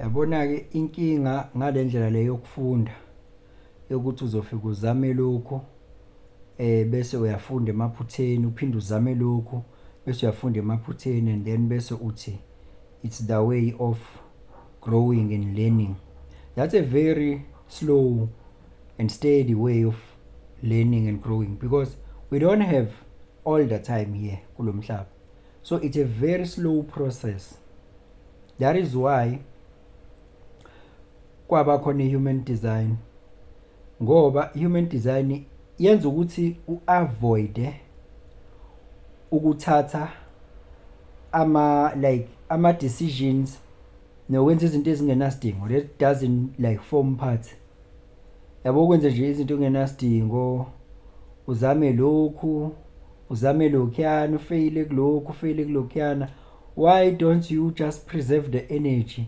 Yabona-ke, inkinga ngale ndlela le yokufunda yokuthi uzofika uzame lokhu bese uyafunda emaphutheni, uphinde uzame lokhu bese uyafunda emaphutheni and then bese uthi it's the way of growing and learning. That's a very slow and steady way of learning and growing because we don't have all the time here kulo mhlaba. So it's a very slow process. That is why kwaba khona i-human design, ngoba human design yenza ukuthi u-avoid ukuthatha ama like ama decisions nokwenza izinto ezingenasidingo that doesn't like form part, yabo, ukwenza nje izinto engenasidingo, uzame lokhu, uzame lokhuyana, ufeyile kulokhu, ufeyile kulokhuyana. Why don't you just preserve the energy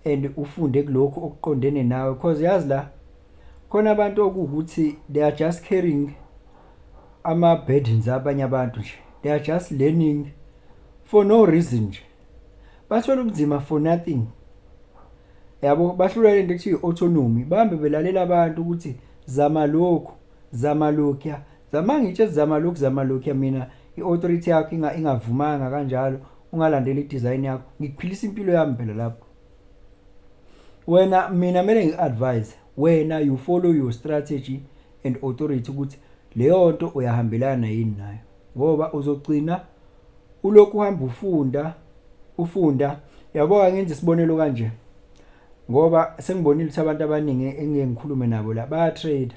and ufunde kulokhu okuqondene nawe? Because yazi, la khona abantu okuwukuthi they are just carrying ama-burdens abanye abantu nje. They are just learning for no reason nje, bathola ubunzima for nothing, yabo. Bahlulwa lento ekuthiwa i-autonomy, bahambe belalela abantu ukuthi zama lokhu, zama lokhuya, zama, ngitshe zama lokhu, zama lokhuya. Mina i-authority yakho ingavumanga kanjalo, ungalandeli i-design yakho, ngikuphilisa impilo yami phela lapho. Wena, mina kumele ngi-advise wena, you follow your strategy and authority ukuthi leyo nto uyahambelana yini nayo, ngoba uzogcina ulokhu uhamba ufunda ufunda, yabo. Ngenza isibonelo kanje ngoba sengibonile ukuthi abantu abaningi engike ngikhulume nabo la baya trade.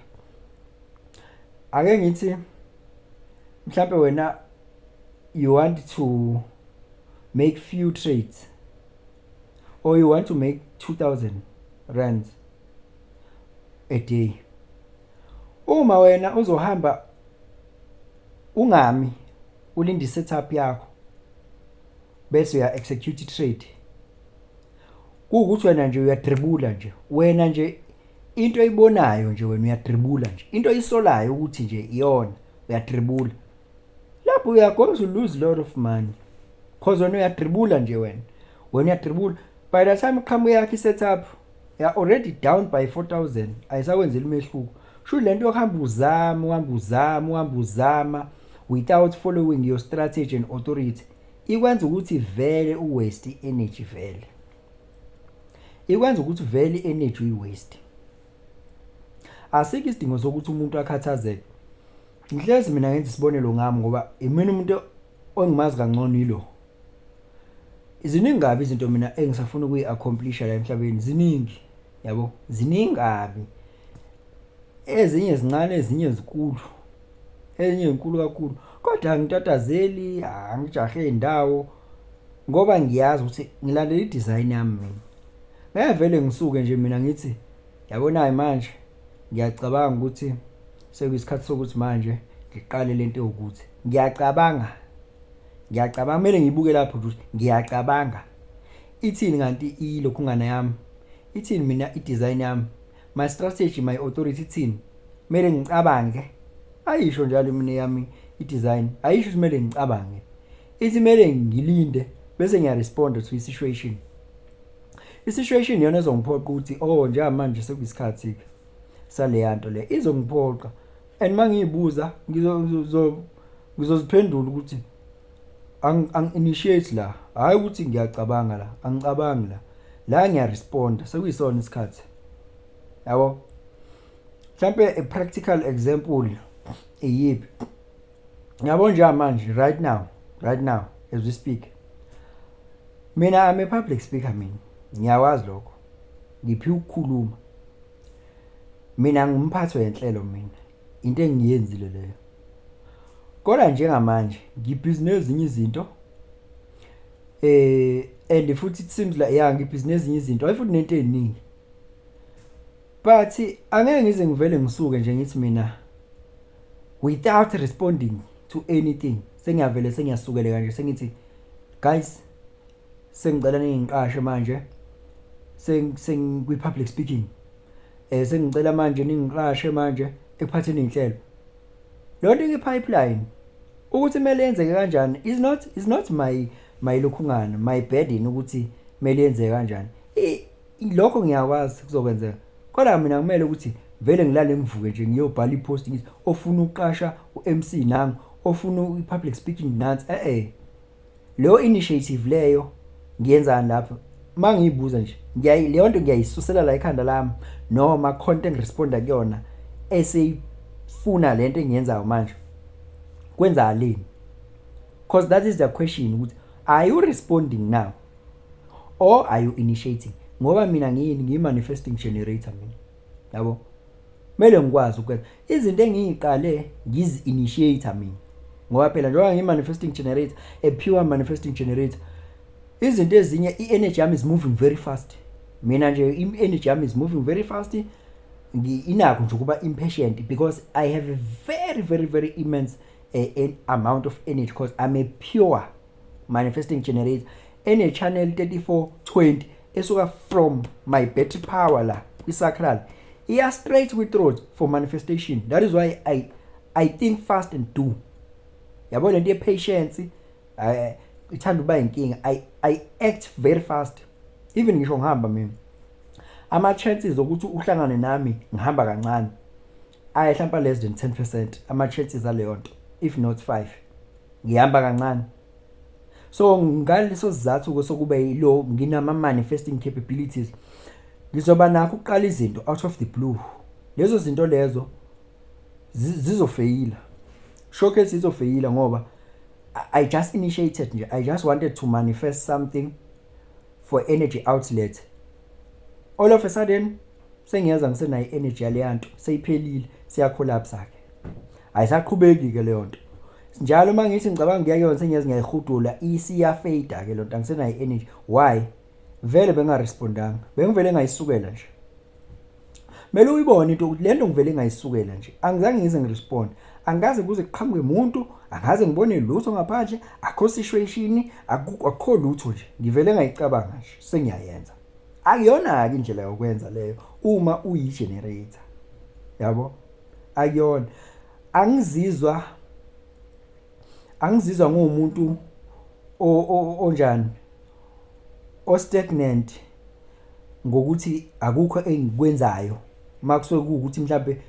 Ake ngithi mhlambe wena you want to make few trades or you want to make R2000 a day. Uma wena uzohamba ungami, ulinde i-setup yakho bese uya execute trade, kuwukuthi wena nje uyadribula nje, wena nje into oyibonayo nje, wena uyadribula nje into oyisolayo ukuthi nje iyona, uyadribula lapho, you are going to lose a lot of money because wena uyadribula nje, wena uyadribula. By the time uqhamuka yakho i-setup, you are already down by 4000, ayisakwenzeli umehluko. Sho lento yokuhamba uzama, uhamba uzama, uhamba uzama without following your strategy and authority ikwenza ukuthi vele uwaste i-energy, vele ikwenza ukuthi vele i-energy uyi-waste. Asikho isidingo sokuthi umuntu akhathazeke. Ngihlezi mina ngenza isibonelo ngami ngoba imina umuntu ongimazi kangcono yilo. Ziningi kabi izinto mina engisafuna ukuyi-accomplisha la emhlabeni, ziningi, yabo, ziningi kabi. Ezinye zincane, ezinye zinkulu, ezinye zinkulu kakhulu, kodwa angitatazeli, angijahe indawo ngoba ngiyazi ukuthi ngilandela i-design yami. Mina ngeke vele ngisuke nje mina ngithi, yabona manje ngiyacabanga ukuthi sekuyisikhathi sokuthi manje ngiqale lento ewukuthi ngiyacabanga, ngiyacabanga, kumele ngibuke lapho ukuthi ngiyacabanga ithini kanti ilokhungana yami, ithini mina i-design yami, my strategy, my authority ithini, kumele ngicabange. Ayisho njalo mina yami i-design, ayisho ukuthi kumele ngicabange, ithi kumele ngilinde bese ngiyaresponda to i-situation. I-situation iyona ezongiphoqa ukuthi, oh, njengamanje sekuyisikhathi saleya nto le, izongiphoqa. And mangiyibuza ngizoziphendula ukuthi angi-initiate la, hhayi ukuthi ngiyacabanga la, angicabangi la, la ngiyaresponda, sekuyisona isikhathi, yabo. Mhlampe a practical example iyiphi? Yabo, njengamanje, right now, right now as we speak, mina I'm a public speaker, mina ngiyakwazi lokho, ngiphiwe ukukhuluma. Mina ngumphathi wenhlelo, mina into engiyenzile leyo. Kodwa njengamanje ngibhizi nezinye izinto and futhi it seems like, yeah, ngibhizi nezinye izinto, hayi futhi nento eziningi, but angeke ngize ngivele ngisuke nje ngithi mina without responding to anything sengiyavele sengiyasukeleka nje, sengithi, "Guys, sengicela ningiqashe manje, seng kwi public speaking, sengicela manje ningiqashe manje ekuphatheni inhlelo." Leyo nto i-pipeline ukuthi kumele yenzeke kanjani is not my lokhungana, my burden ukuthi kumele yenzeke kanjani. Lokho ngiyakwazi kuzokwenzeka, kodwa mina kumele ukuthi vele ngilale ngivuke nje ngiyobhala i-post, ngithi ofuna ukuqasha u-MC nangu, ofuna i-public speaking nansi. Leyo initiative leyo ngiyenzani lapho? Mangiyibuza nje, leyo nto ngiyayisusela la ekhanda lami, noma khona engiresponda kuyona eseyifuna lento engiyenzayo manje? Kwenzakaleni? Because that is the question, ukuthi are you responding now or are you initiating? Ngoba mina ngiyini? Ngiyi-manifesting generator mina, yabo. Kumele ngikwazi ukwenza izinto engiyiqale, ngizi-initiate mina, ngoba phela njengoba ngiyi-manifesting generator, a pure manifesting generator, izinto ezinye, i-energy yami is moving very fast. Mina nje, i-energy yami is moving very fast. Inakho nje ukuba impatient because I have a very, very, very immense amount of energy, because I'm a pure manifesting generator ene-channel 3420 esuka from my battery power la kwi-sacral, iya straight kwi-throat for manifestation. That is why I think fast and do, yabo. Lento ye-patience ithanda ukuba inkinga. I act very fast. Even ngisho ngihamba mina, ama-chances okuthi uhlangane nami ngihamba kancane aye mhlawumbe less than 10% ama-chances aleyo nto, if not 5. Ngihamba kancane. So ngaleso sizathu-ke sokuba yilo nginama-manifesting capabilities, ngizoba nakho ukuqala izinto out of the blue. Lezo zinto lezo zizofeyila, showcase zizofeyila, ngoba I just initiated nje. I just wanted to manifest something for energy outlet. All of a sudden sengiyeza ngisenayo i-energy yaleya nto, seyiphelile, siyacollapse-ke, ayisaqhubeki-ke leyo nto. Njalo uma ngithi ngicabanga ngiya kuyona, sengiyeza ngiyayihudula, isiyafade-ke leyo nto, angisenayo i-energy. Why? Vele bengarespondanga, bengivele ngayisukela nje. Kumele uyibone into ukuthi lento ngivele ngayisukela nje, angizange ngize ngirespond, angikaze kuze kuqhamuke umuntu, angaze ngibone lutho ngaphandle, akho situation, akukho lutho nje, ngivele ngayicabanga nje, sengiyayenza. Akuyona-ke indlela yokwenza leyo uma uyi-generator, yabo, akuyona. Angizizwa nguwumuntu onjani, o-stagnant, ngokuthi akukho engikwenzayo. Makusuke kuwukuthi mhlambe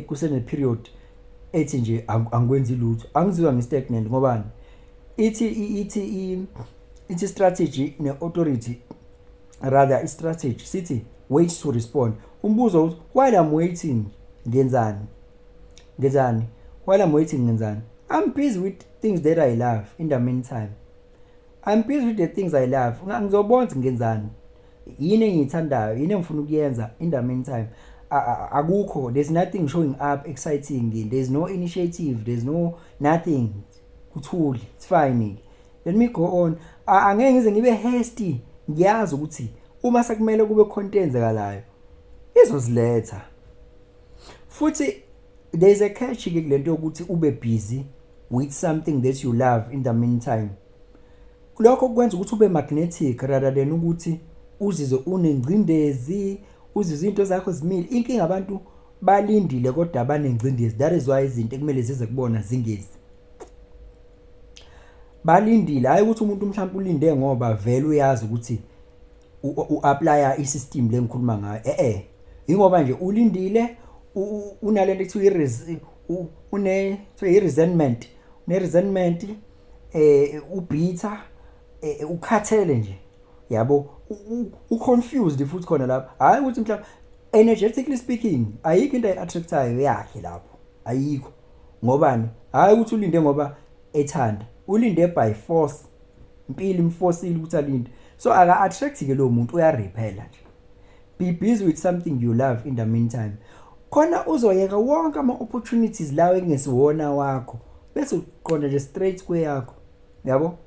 kusene period ethi nje angikwenzi lutho, angizizwa ngi-stagnant. Ngobani? Ithi strategy ne-authority, rather i-strategy sithi wait to respond. Umbuzo uthi, while I'm waiting ngenzani? Ngenzani while I'm waiting? Ngenzani? I'm busy with things that I love. In the meantime, I'm busy with the things I love. Ngizobona ukuthi ngenzani, yini engiyithandayo, yini engifuna ukuyenza in the meantime. Akukho, there's nothing showing up exciting, there's no initiative, there's no nothing, kuthuli. It's fine, let me go on. Angeke ngize ngibe hasty. Ngiyazi ukuthi uma sekumele kube khona into eyenzekalayo, izoziletha. Futhi there's a catch ke kulento yokuthi ube busy with something that you love in the meantime. Lokho kwenza ukuthi ube magnetic rather than ukuthi uzizwe unengcindezi, uzizwe into zakho zimile. Inkinga, abantu balindile kodwa banengcindezi. That is why izinto ekumele zize kubona zingezi. Balindile, hayi ukuthi umuntu mhlawumbe ulinde ngoba vele uyazi ukuthi u-applya i-system le ngikhuluma ngayo. Ingoba nje ulindile, unalento ekuthiwa une kuthiwa i-resentment, une-resentment, ubitter, ukhathele nje, yabo, u-confused futhi khona lapho. Hayi ukuthi mhlawumbe, energetically speaking, ayikho into ayi-attractayo yakhe lapho, ayikho. Ngobani? Hayi ukuthi ulinde ngoba ethanda, ulinde by force, impilo imfosile ukuthi alinde. So aka-attract ke lowo muntu, uyarepela nje. Be busy with something you love in the meantime, khona uzoyeka wonke ama-opportunities lawo ekungesiwona wakho, bese uqonda nje straight kweyakho, yabo.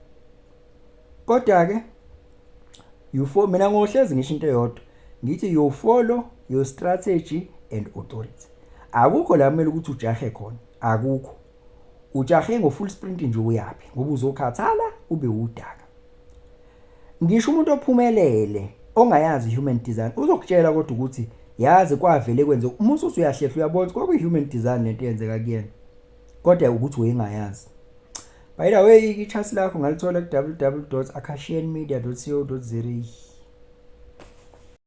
Kodwa-ke you for mina ngohlezi ngisho into eyodwa, ngithi you follow your strategy and authority. Akukho la kumele ukuthi ujahe khona, akukho ujahe ngo-full sprint nje uyaphi, ngoba uzokhathala ube udaka. Ngisho umuntu ophumelele ongayazi human design uzokutshela kodwa ukuthi yazi kwavele kwenze uma usuthi uyahlehla, uyabona ukuthi kwakuyi-human design lento eyenzeka kuyena, kodwa ukuthi wayengayazi. By the way, i-chart lakho ngalithola ku-www.akashianmedia.co.za.